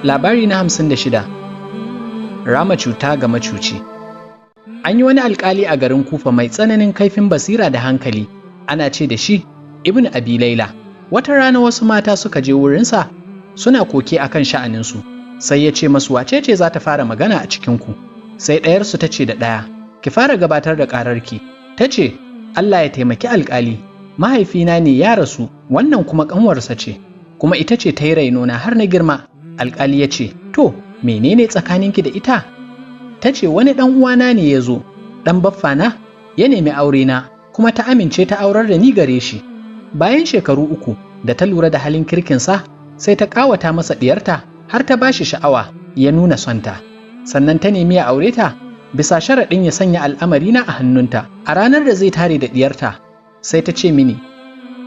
Labari na 56. Rama cuta ga macuci. An yi wani alkali a garin Kufa mai tsananin kaifin basira da hankali, ana ce da shi Ibn Abi Laila. Wata rana wasu mata suka je wurinsa suna koke akan sha'aninsu, sai ya ce masu, wace ce za ta fara magana a cikinku? Sai ɗayarsu ta ce da ɗaya, ki fara gabatar da ƙararki. Ta ce, Allah ya taimaki alkali, mahaifina ne ya rasu, wannan kuma ƙanwarsa ce, kuma ita ce ta yi rainona har na girma. Alkali ya ce, to, menene tsakaninki da ita? Ta ce, wani ɗan uwana ne ya zo, ɗan baffana, ya nemi aurena, kuma ta amince ta aurar da ni gare shi. Bayan shekaru 3 da ta lura da halin kirkinsa, sai ta ƙawata masa ɗiyarta har ta bashi sha'awa ya nuna sonta. Sannan ta nemi ya aure ta bisa sharaɗin ya sanya al'amarina a hannunta. A ranar da zai tare da ɗiyarta, sai ta ce mini,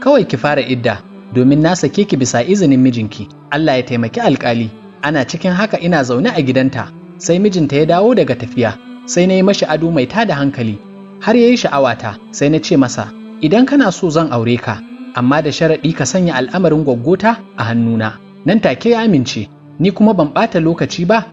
kawai ki fara idda, domin na sake ki bisa izinin mijinki. Allah ya taimaki alkali. Ana cikin haka ina zaune a gidanta, sai mijinta ya dawo daga tafiya, sai na yi mashi ado mai tada hankali, har ya yi sha'awata. Sai na ce masa, idan kana so zan aure ka, amma da sharaɗi ka sanya al'amarin gwaggota a hannuna. Nan take ya amince, ni kuma ban ɓata lokaci ba,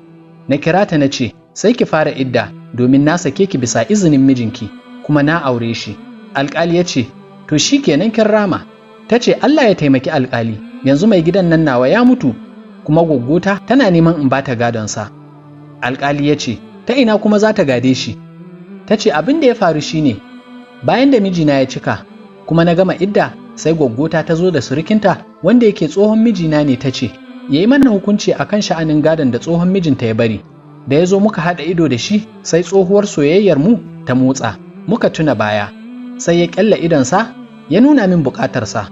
na kira ta na ce, sai ki fara idda, domin na sake ki bisa izinin mijinki, kuma na aure shi. Alkali ya ce, to shi kenan kin rama. Ta ce, Allah ya taimaki alkali, yanzu mai gidan nan nawa ya mutu, kuma gwaggota tana neman in bata gadonsa. Alkali ya ce, ta ina kuma za ta gade shi? Ta ce, abin da ya faru shine, bayan da mijina ya cika kuma na gama idda, sai gwaggota ta zo da surukinta wanda yake tsohon mijina ne, ta ce ya yi mana hukunci akan sha'anin gadon da tsohon mijinta ya bari. Da ya zo muka haɗa ido da shi, sai tsohuwar soyayyar mu ta motsa, muka tuna baya, sai ya ƙyalla idonsa ya nuna min buƙatarsa.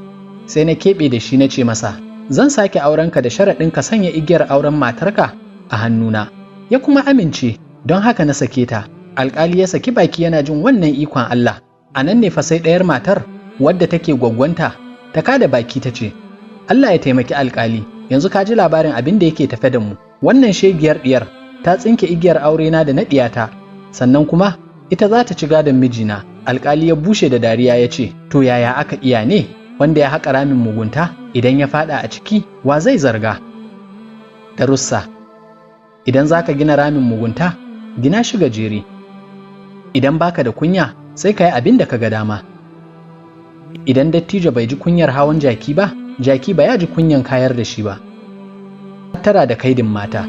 Sai na keɓe da shi na ce masa, zan sake aurenka da sharaɗin ka sanya igiyar auren matarka a hannuna. Ya kuma amince, don haka na sake ta. Alƙali ya saki baki yana jin wannan ikon Allah. A nan ne fa sai ɗayar matar wadda take gwaggwanta ta kada baki ta ce, Allah ya taimaki alƙali, yanzu ka ji labarin abin da yake tafe da mu. Wannan shegiyar ɗiyar ta tsinke igiyar aurena da na ɗiyata, sannan kuma ita za ta ci gadon mijina. Alƙali ya bushe da dariya ya ce, to yaya aka iya ne? Wanda ya haƙa ramin mugunta, idan ya faɗa a ciki, wa zai zarga? Darussa. Idan za ka gina ramin mugunta, gina shi gajere. Idan baka da kunya, sai ka yi abin da ka ga dama. Idan dattijo bai ji kunyar hawan jaki ba, jaki ba ya ji kunyan kayar da shi ba. Tara da kaidin mata.